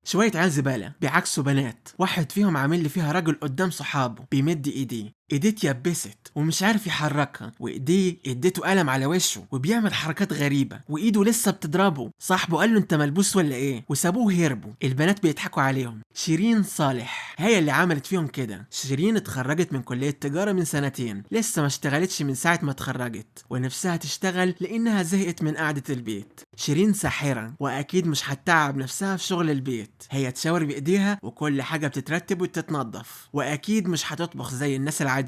شوية عيال زبالة بيعكسوا بنات، واحد فيهم عامل لي فيها رجل قدام صحابه بيمد ايديه، ايديه اتيبست ومش عارف يحركها، وايديه اديته قلم على وشه وبيعمل حركات غريبة وايده لسه بتضربه. صاحبه قال له انت ملبوس ولا ايه، وسابوه هربوا. البنات بيضحكوا عليهم. شيرين صالح هي اللي عملت فيهم كده. شيرين اتخرجت من كلية تجارة من سنتين، لسه ما اشتغلتش من ساعة ما اتخرجت، ونفسها تشتغل لانها زهقت من قعدة البيت. شيرين ساحرة واكيد مش هتتعب نفسها في شغل البيت، هي تشاور بايديها وكل حاجة بتترتب وتتنظف، واكيد مش هتطبخ زي الناس العادية.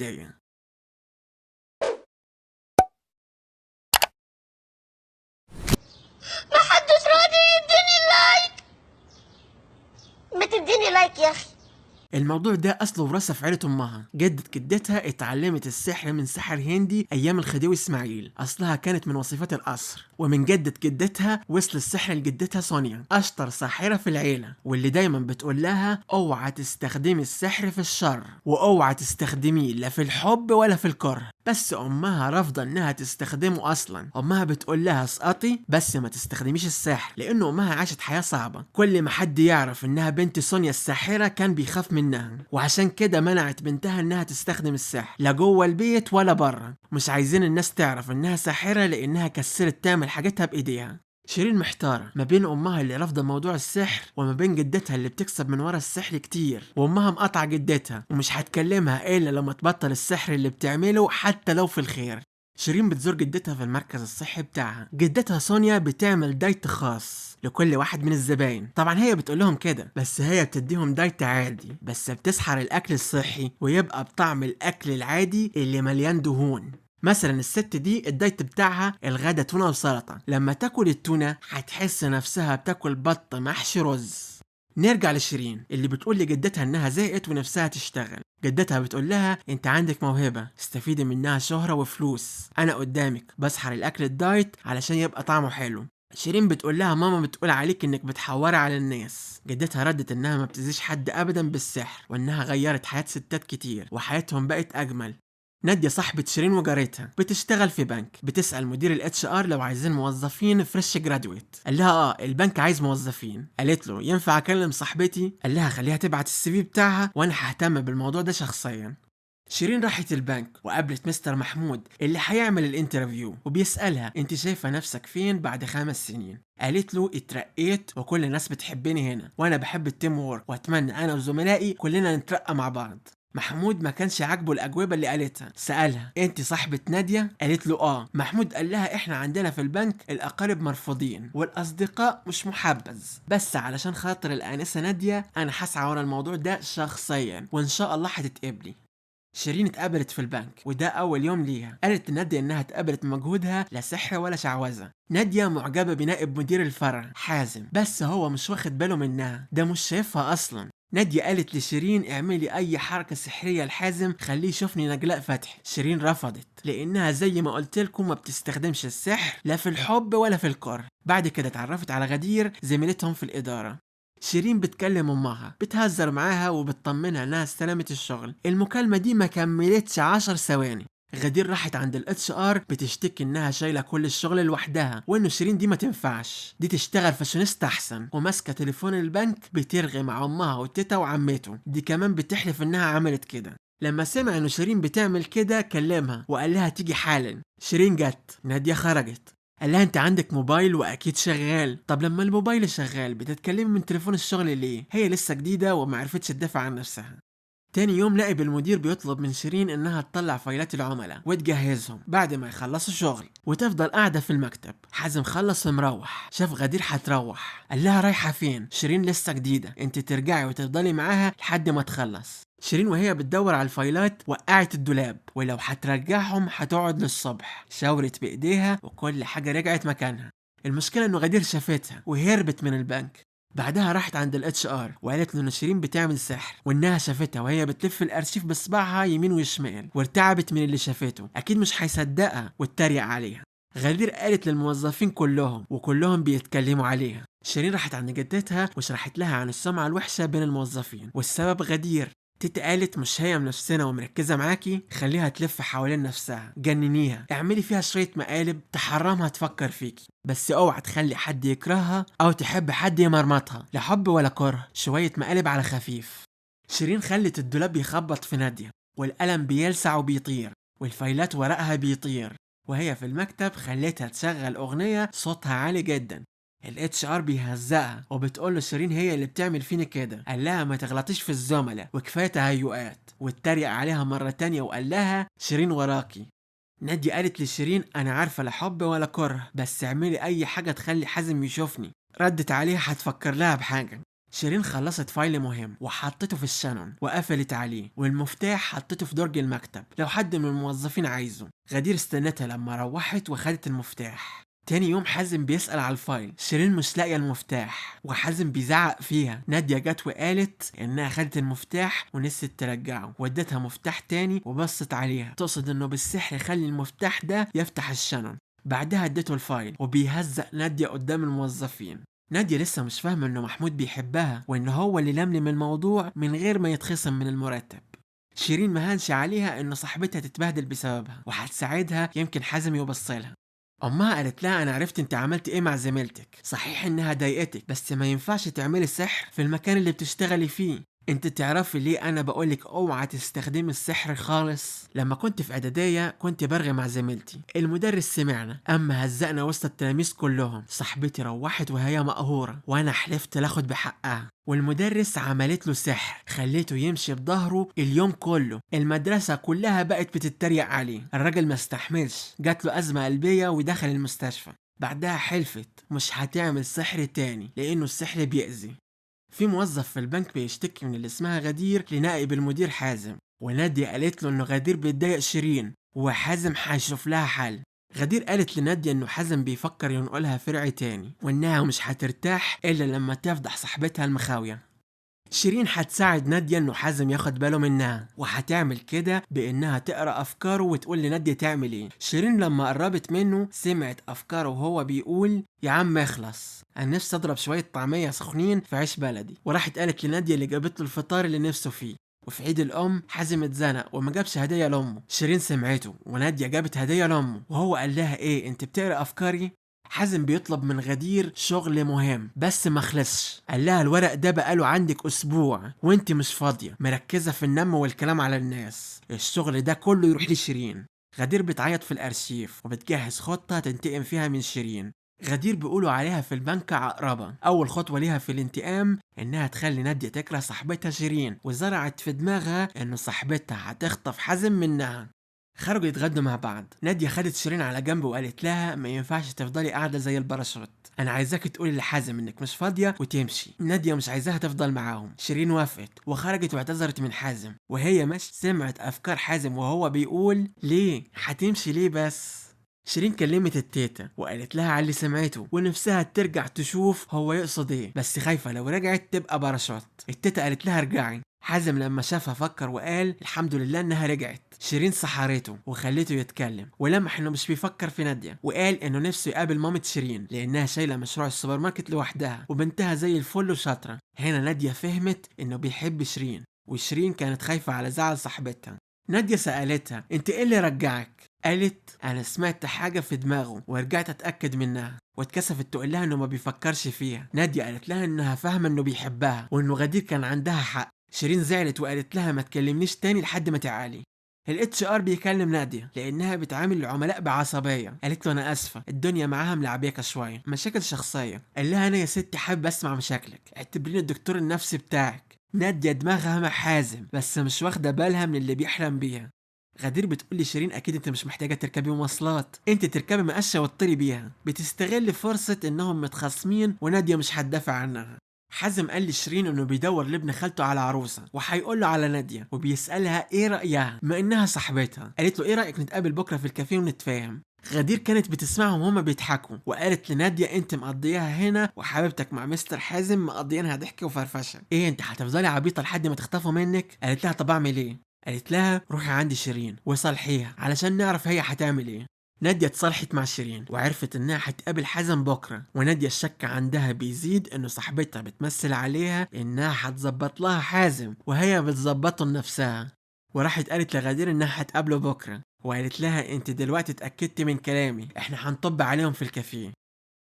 محدش راضي يديني like، ما تديني like يا اخي. الموضوع ده اصله وراثه في عيله امها. جدة جدتها اتعلمت السحر من ساحر هندي ايام الخديوي اسماعيل، اصلها كانت من وصيفات القصر. ومن جدة جدتها وصل السحر لجدتها سونيا، اشطر ساحرة في العيلة، واللي دايما بتقول لها اوعى تستخدمي السحر في الشر، واوعى تستخدميه لا في الحب ولا في الكره. بس امها رافضه انها تستخدمه اصلا. امها بتقول لها اسقطي بس ما تستخدميش السحر، لانه امها عاشت حياة صعبة، كل ما حد يعرف انها بنت سونيا الساحرة كان بيخاف منها، وعشان كده منعت بنتها انها تستخدم السحر لا جوه البيت ولا بره. مش عايزين الناس تعرف انها ساحرة لانها كسرت تعمل حاجتها بايديها. شيرين محتارة ما بين أمها اللي رافضة موضوع السحر وما بين جدتها اللي بتكسب من ورا السحر كتير، وأمها مقاطعة جدتها ومش هتكلمها إلا لما تبطل السحر اللي بتعمله حتى لو في الخير. شيرين بتزور جدتها في المركز الصحي بتاعها. جدتها سونيا بتعمل diet خاص لكل واحد من الزباين، طبعا هي بتقول لهم كده بس هي بتديهم diet عادي، بس بتسحر الأكل الصحي ويبقى بطعم الأكل العادي اللي مليان دهون. مثلا الست دي ال diet بتاعها الغدا تونه وسلطة، لما تاكل التونه هتحس نفسها بتاكل بط محشي رز. نرجع لشيرين اللي بتقول لجدتها انها زهقت ونفسها تشتغل. جدتها بتقول لها انت عندك موهبة استفيدي منها شهره وفلوس، انا قدامك بسحر الاكل ال diet علشان يبقى طعمه حلو. شيرين بتقول لها ماما بتقول عليك انك بتحوري على الناس. جدتها ردت انها ما بتأذيش حد ابدا بالسحر، وانها غيرت حياة ستات كتير وحياتهم بقت اجمل. نادية صاحبة شيرين وجارتها بتشتغل في بنك، بتسأل مدير ال HR لو عايزين موظفين fresh graduate. قال لها اه البنك عايز موظفين. قالت له ينفع اكلم صاحبتي؟ قال لها خليها تبعت ال CV بتاعها وانا ههتم بالموضوع ده شخصيا. شيرين راحت البنك وقابلت مستر محمود اللي هيعمل ال interview، وبيسألها انت شايفة نفسك فين بعد 5 سنين؟ قالت له اترقيت وكل الناس بتحبني هنا، وانا بحب ال teamwork، واتمنى انا وزملائي كلنا نترقى مع بعض. محمود ما كانش عاجبه الأجوبة اللي قالتها، سألها انت صاحبة نادية؟ قالت له اه. محمود قال لها احنا عندنا في البنك الأقارب مرفوضين والأصدقاء مش محبذ، بس علشان خاطر الآنسة نادية أنا هسعى ورا الموضوع ده شخصيا وإن شاء الله هتتقبلي. شيرين اتقابلت في البنك وده أول يوم ليها. قالت لنادية إنها اتقبلت مجهودها لا سحر ولا شعوذة. نادية معجبة بنائب مدير الفرع حازم، بس هو مش واخد باله منها، ده مش شايفها أصلا. نادية قالت لشيرين اعملي اي حركة سحرية لحازم خليه يشوفني نجلاء فتحي. شيرين رفضت لانها زي ما قلت لكم ما بتستخدمش السحر لا في الحب ولا في الكره. بعد كده اتعرفت على غدير زميلتهم في الادارة. شيرين بتكلم امها بتهزر معاها وبتطمنها انها استلمت الشغل. المكالمة دي ما كملتش 10 ثواني. غدير راحت عند ال HR بتشتكي انها شايله كل الشغل لوحدها، وانه شيرين دي ما تنفعش، دي تشتغل فاشونيستا احسن، وماسكه تليفون البنك بترغي مع امها وتيتا وعمته، دي كمان بتحلف انها عملت كده. لما سمع انه شيرين بتعمل كده كلمها وقال لها تيجي حالا. شيرين جت، ناديه خرجت. قال لها انت عندك موبايل واكيد شغال، طب لما الموبايل شغال بتتكلمي من تليفون الشغل ليه؟ هي لسه جديدة وما عرفتش تدافع عن نفسها. تاني يوم نائب المدير بيطلب من شيرين انها تطلع فايلات العملاء وتجهزهم بعد ما يخلصوا شغل وتفضل قاعدة في المكتب. حازم خلص ومروح، شاف غدير هتروح، قال لها رايحة فين؟ شيرين لسه جديدة، انت ترجعي وتفضلي معاها لحد ما تخلص. شيرين وهي بتدور على الفايلات وقعت الدولاب، ولو هترجعهم هتقعد للصبح. شاورت بايديها وكل حاجة رجعت مكانها. المشكلة انه غدير شافتها وهربت من البنك. بعدها راحت عند ال HR وقالت له ان شيرين بتعمل سحر وانها شافتها وهي بتلف الارشيف بصباعها يمين وشمال، وارتعبت من اللي شافته، اكيد مش هيصدقها واتريق عليها. غدير قالت للموظفين كلهم وكلهم بيتكلموا عليها. شيرين راحت عند جدتها وشرحت لها عن السمعة الوحشة بين الموظفين والسبب غدير. تيتا قالت مش هي منفسنا ومركزة معاكي، خليها تلف حوالين نفسها، جننيها، اعملي فيها شوية مقالب تحرمها تفكر فيكي، بس اوعى تخلي حد يكرهها او تحب حد يمرمطها، لا حب ولا كره، شوية مقالب على خفيف. شيرين خلت الدولاب يخبط في نادية، والقلم بيلسع وبيطير، والفايلات ورقها بيطير، وهي في المكتب خلتها تشغل اغنية صوتها عالي جدا. ال HR بيهزقها وبتقول له شيرين هي اللي بتعمل فيني كده، قال لها ما تغلطيش في الزملاء وكفاية تهيؤات، واتريق عليها مرة تانية وقال لها شيرين وراكي. نادية قالت لشيرين انا عارفه لا حب ولا كره، بس اعملي اي حاجة تخلي حازم يشوفني. ردت عليها هتفكر لها بحاجة. شيرين خلصت file مهم وحطته في الشنن وقفلت عليه، والمفتاح حطته في درج المكتب لو حد من الموظفين عايزه. غدير استنتها لما روحت وخدت المفتاح. تاني يوم حازم بيسأل على ال file، شيرين مش لاقية المفتاح وحازم بيزعق فيها. نادية جت وقالت انها خدت المفتاح ونسيت ترجعه، وادتها مفتاح تاني وبصت عليها تقصد انه بالسحر خلي المفتاح ده يفتح الشنن. بعدها اديته ال file وبيهزق نادية قدام الموظفين. نادية لسه مش فاهمة انه محمود بيحبها وان هو اللي لملم الموضوع من غير ما يتخصم من المرتب. شيرين مهانش عليها انه صاحبتها تتبهدل بسببها وهتساعدها، يمكن حازم يبصلها. امها قالت لها انا عرفت انت عملت ايه مع زميلتك، صحيح انها ضايقتك بس ما ينفعش تعملي سحر في المكان اللي بتشتغلي فيه. انت تعرفي ليه انا بقولك اوعى تستخدمي السحر خالص؟ لما كنت في اعدادية كنت برغي مع زميلتي، المدرس سمعنا اما هزقنا وسط التلاميذ كلهم. صاحبتي روحت وهي مقهوره وانا حلفت لاخد بحقها، والمدرس عملت له سحر خليته يمشي بظهره اليوم كله، المدرسة كلها بقت بتتريق عليه. الراجل ما استحملش، جات له ازمة قلبية ودخل المستشفى. بعدها حلفت مش هتعمل سحر تاني لانه السحر بيأذي. في موظف في البنك بيشتكي من اللي اسمها غدير لنائب المدير حازم، ونادية قالت له انه غدير بتضايق شيرين وحازم هيشوف لها حل. غدير قالت لنادية انه حازم بيفكر ينقلها فرع تاني وانها مش هترتاح الا لما تفضح صاحبتها المخاوية. شيرين هتساعد نادية انه حازم ياخد باله منها، وهتعمل كده بانها تقرا افكاره وتقول لنادية تعمل ايه. شيرين لما قربت منه سمعت افكاره وهو بيقول يا عم اخلص، انا نفسي اضرب شوية طعميه سخنين في عيش بلدي. وراحت قالت لنادية اللي جابت له الفطار اللي نفسه فيه. وفي عيد الام حازم اتزنق وما جابش هديه لامه، شيرين سمعته ونادية جابت هديه لامه، وهو قال لها ايه انت بتقرا افكاري؟ حازم بيطلب من غدير شغل مهم بس ما خلصش، قال لها الورق ده بقاله عندك اسبوع وانت مش فاضية، مركزه في النم والكلام على الناس، الشغل ده كله يروح لشيرين. غدير بتعيط في الارشيف وبتجهز خطه تنتقم فيها من شيرين. غدير بيقولوا عليها في البنك عقربه، اول خطوة ليها في الانتقام انها تخلي نادية تكره صاحبتها شيرين، وزرعت في دماغها ان صاحبتها هتخطف حازم منها. خرجوا يتغدوا مع بعض، نادية خدت شيرين على جنب وقالت لها ما ينفعش تفضلي قاعدة زي الباراشوت، أنا عايزاك تقولي لحازم إنك مش فاضية وتمشي. نادية مش عايزاها تفضل معاهم، شيرين وافقت وخرجت واعتذرت من حازم، وهي مش سمعت أفكار حازم وهو بيقول ليه هتمشي ليه بس. شيرين كلمت التيتا وقالت لها على اللي سمعته ونفسها ترجع تشوف هو يقصد ايه، بس خايفة لو رجعت تبقى باراشوت. التيتا قالت لها ارجعي. حازم لما شافها فكر وقال الحمد لله انها رجعت. شيرين سحرته وخلته يتكلم ولمح انه مش بيفكر في نادية، وقال انه نفسه يقابل مامة شيرين لانها شايله مشروع السوبر ماركت لوحدها وبنتها زي الفل وشاطره. هنا نادية فهمت انه بيحب شيرين، وشيرين كانت خايفة على زعل صاحبتها. نادية سألتها انت ايه اللي رجعك؟ قالت انا سمعت حاجة في دماغه ورجعت اتأكد منها، واتكسفت تقول لها انه ما بيفكرش فيها. نادية قالت لها انها فاهمة انه بيحبها وانه غدير كان عندها حق. شيرين زعلت وقالت لها ما تكلمنيش تاني لحد ما تعالي. ال HR بيكلم نادية لانها بتعامل العملاء بعصبية، قالت له انا اسفة الدنيا معاها ملعبيكة شوية، مشاكل شخصية. قال لها انا يا ستي حابب اسمع مشاكلك، اعتبريني الدكتور النفسي بتاعك. نادية دماغها مع حازم بس مش واخدة بالها من اللي بيحلم بيها. غدير بتقول لشيرين اكيد انت مش محتاجه تركبي مواصلات، انت تركبي مقشه وتطيري بيها. بتستغل فرصة انهم متخاصمين وناديه مش هتدافع عنها. حازم قال لشيرين انه بيدور لابن خالته على عروسه وهيقول له على ناديه، وبيسالها ايه رايها ما انها صاحبتها. قالت له ايه رايك نتقابل بكره في الكافيه ونتفاهم. غدير كانت بتسمعهم هما بيضحكوا وقالت لنادية انت مقضياها هنا وحبيبتك مع مستر حازم مقضيينها ضحك وفرفشه، ايه انت هتفضلي عبيطه لحد ما تخطفوا منك؟ قالت لها طب اعمل ايه؟ قالت لها روحي عندي شيرين وصالحيها علشان نعرف هي هتعمل ايه. نادية اتصالحت مع شيرين وعرفت انها هتقابل حازم بكرة، ونادية الشك عندها بيزيد انه صاحبتها بتمثل عليها انها هتظبط لها حازم وهي بتظبطه لنفسها. وراحت قالت لغدير انها هتقابله بكرة، وقالت لها انت دلوقتي اتأكدتي من كلامي، احنا هنطب عليهم في الكافيه.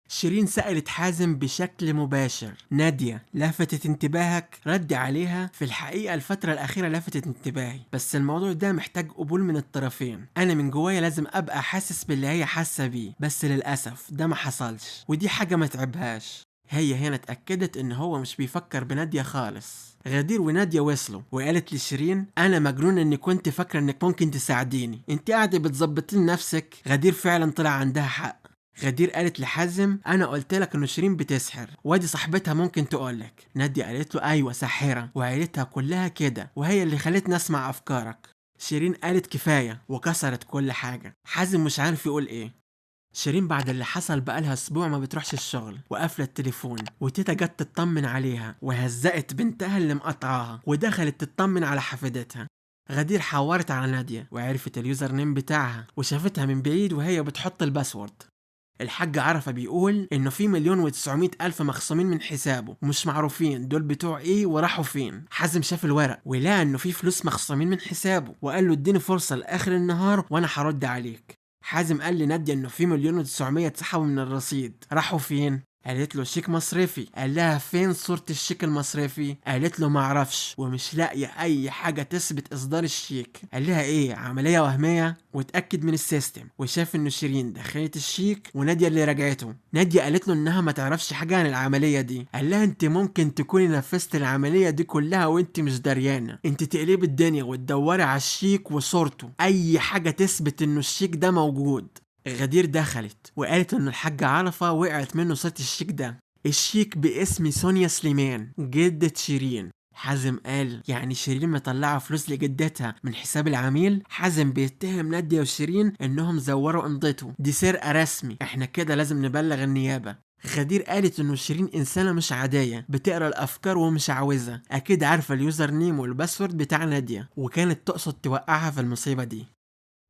شيرين سألت حازم بشكل مباشر، نادية لفتت انتباهك؟ رد عليها، في الحقيقة الفترة الأخيرة لفتت انتباهي، بس الموضوع ده محتاج قبول من الطرفين، أنا من جوايا لازم أبقى حاسس باللي هي حاسة بيه، بس للأسف ده ما حصلش، ودي حاجة ما تعبهاش. هي هنا اتأكدت إن هو مش بيفكر بنادية خالص. غدير ونادية وصلوا وقالت لشيرين أنا مجنون إني كنت فاكرة إنك ممكن تساعديني، أنت قاعدة بتظبطي نفسك. غدير فعلا طلع عندها حق. غدير قالت لحازم انا قلت لك انه شيرين بتسحر وادي صاحبتها ممكن تقولك. نادية قالت له ايوه ساحرة وعيلتها كلها كده وهي اللي خلتني اسمع افكارك. شيرين قالت كفاية وكسرت كل حاجة. حازم مش عارف يقول ايه. شيرين بعد اللي حصل بقالها اسبوع ما بتروحش الشغل وقافله التليفون، وتيتا جت تطمن عليها وهزقت بنتها اللي مقطعاها ودخلت تطمن على حفيدتها. غدير حورت على نادية وعرفت ال username بتاعها وشافتها من بعيد وهي بتحط ال password. الحاج عرفة بيقول انه في 1,900,000 مخصومين من حسابه ومش معروفين دول بتوع ايه وراحوا فين. حازم شاف الورق ولقى انه في فلوس مخصومين من حسابه وقال له اديني فرصة لاخر النهار وانا هرد عليك. حازم قال لنادية انه في 1,900,000 اتسحبوا من الرصيد، راحوا فين؟ قالت له شيك مصرفي. قال لها فين صورة الشيك المصرفي؟ قالت له معرفش ومش لاقية اي حاجة تثبت اصدار الشيك. قال لها ايه، عملية وهمية؟ واتأكد من ال system وشاف انه شيرين دخلت الشيك ونادية اللي رجعته. نادية قالت له انها ما تعرفش حاجة عن العملية دي. قال لها انت ممكن تكوني نفذت العملية دي كلها وانت مش دريانة، انت تقلبي الدنيا وتدوري على الشيك وصورته، اي حاجة تثبت انه الشيك ده موجود. غدير دخلت وقالت ان الحاج عرفة وقعت منه صورة الشيك ده، الشيك باسم سونيا سليمان جدة شيرين. حازم قال يعني شيرين مطلعة فلوس لجدتها من حساب العميل؟ حازم بيتهم نادية وشيرين انهم زوروا امضته، دي سرقة رسمي، احنا كده لازم نبلغ النيابة. غدير قالت انه شيرين انسانة مش عادية، بتقرا الافكار ومش عاوزة، اكيد عارفة ال username وال password بتاع نادية وكانت تقصد توقعها في المصيبة دي.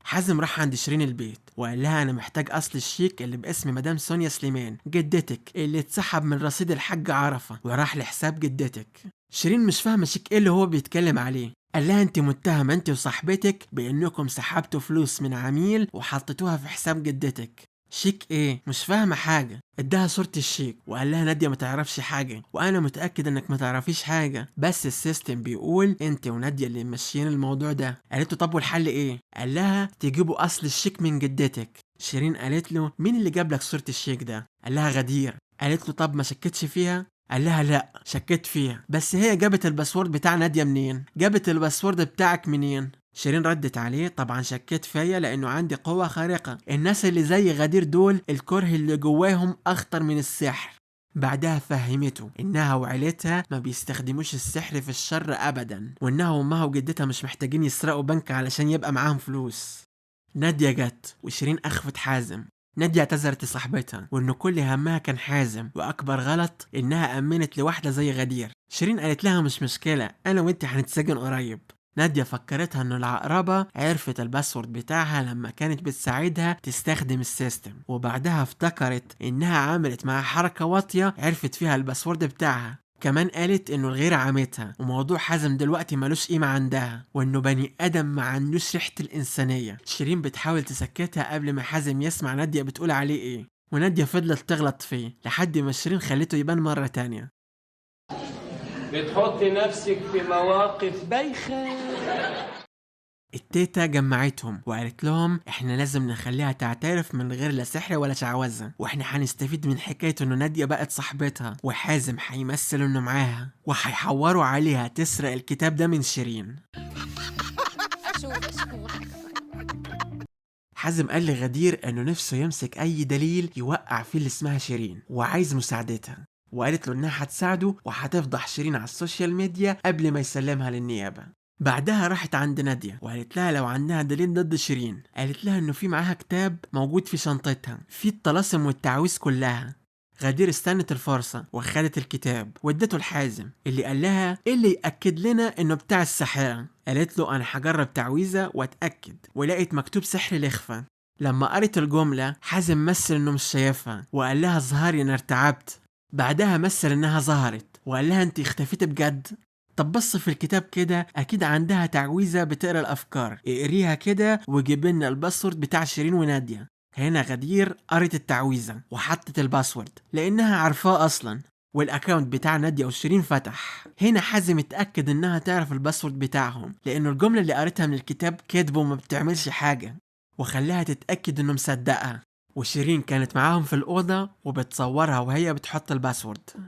حازم راح عند شيرين البيت وقال لها انا محتاج اصل الشيك اللي باسم مدام سونيا سليمان جدتك اللي اتسحب من رصيد الحاج عرفة وراح لحساب جدتك. شيرين مش فاهمه شيك ايه اللي هو بيتكلم عليه. قال لها انت متهمه انت وصاحبتك بانكم سحبتوا فلوس من عميل وحطيتوها في حساب جدتك. شيك ايه؟ مش فاهمه حاجة. اداها صوره الشيك وقال لها ناديه ما تعرفش حاجة وانا متاكد انك ما تعرفيش حاجة، بس ال system بيقول انت وناديه اللي ماشيين الموضوع ده. قالت له طب والحل ايه؟ قال لها تجيبوا اصل الشيك من جدتك. شيرين قالت له مين اللي جاب لك صوره الشيك ده؟ قال لها غدير. قالت له طب ما شكتش فيها؟ قال لها لا شكيت فيها، بس هي جابت ال password بتاع ناديه منين؟ جابت ال password بتاعك منين؟ شيرين ردت عليه طبعا شكيت فيا لانه عندي قوة خارقة، الناس اللي زي غدير دول الكره اللي جواهم اخطر من السحر. بعدها فهمته انها وعيلتها ما بيستخدموش السحر في الشر ابدا، وانها وامها وجدتها مش محتاجين يسرقوا بنك علشان يبقى معاهم فلوس. نادية جت وشيرين اخفت حازم. نادية اعتذرت لصاحبتها وانه كل همها كان حازم، واكبر غلط انها امنت لواحدة زي غدير. شيرين قالت لها مش مشكلة، انا وانت هنتسجن قريب. نادية فكرتها انه العقربة عرفت ال password بتاعها لما كانت بتساعدها تستخدم ال system، وبعدها افتكرت انها عملت مع حركة واطية عرفت فيها ال password بتاعها. كمان قالت انه الغيرة عمتها وموضوع حازم دلوقتي ملوش قيمة عندها، وانه بني ادم ما عندوش ريحة الانسانية. شيرين بتحاول تسكتها قبل ما حازم يسمع نادية بتقول عليه ايه، ونادية فضلت تغلط فيه لحد ما شيرين خلته يبان مرة تانية. بتحطي نفسك في مواقف بايخة. التيتا جمعتهم وقالت لهم احنا لازم نخليها تعترف من غير لا سحر ولا شعوذة، واحنا هنستفيد من حكاية انه نادية بقت صاحبتها وحازم هيمثل انه معاها، وهيحوروا عليها تسرق الكتاب ده من شيرين. حازم قال لغدير انه نفسه يمسك اي دليل يوقع فيه اللي اسمها شيرين وعايز مساعدتها، وقالت له انها هتساعده وهتفضح شيرين على ال social media قبل ما يسلمها للنيابة. بعدها راحت عند نادية وقالت لها لو عندها دليل ضد شيرين. قالت لها انه في معاها كتاب موجود في شنطتها فيه الطلاسم والتعويذ كلها. غدير استنت الفرصة وخدت الكتاب وادته لحازم اللي قال لها ايه اللي يأكد لنا انه بتاع الساحرة؟ قالت له انا هجرب تعويذة واتأكد، ولقيت مكتوب سحر الإخفاء. لما قرت الجملة حازم مثل انه مش شايفها وقال لها ظهري انا ارتعبت. بعدها مثل انها ظهرت وقال لها انت اختفيت بجد. طب بص في الكتاب كده، اكيد عندها تعويذة بتقرا الافكار، اقريها كده وجيب لنا ال password بتاع شيرين ونادية. هنا غدير قرت التعويذة وحطت ال password لانها عارفاه اصلا، وال account بتاع نادية وشيرين فتح. هنا حازم اتأكد انها تعرف ال password بتاعهم لانه الجملة اللي قريتها من الكتاب كدب وما بتعملش حاجة، وخلاها تتأكد انه مصدقها. وشيرين كانت معاهم في الأوضة وبتصورها وهي بتحط ال password.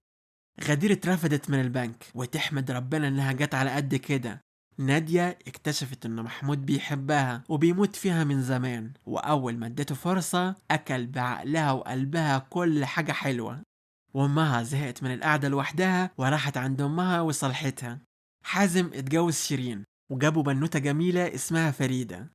غدير اترفدت من البنك وتحمد ربنا انها جت على قد كده. نادية اكتشفت انه محمود بيحبها وبيموت فيها من زمان، واول ما اديته فرصة اكل بعقلها وقلبها كل حاجة حلوة. وامها زهقت من القعدة لوحدها وراحت عند امها وصالحتها. حازم اتجوز شيرين وجابوا بنوتة جميلة اسمها فريدة.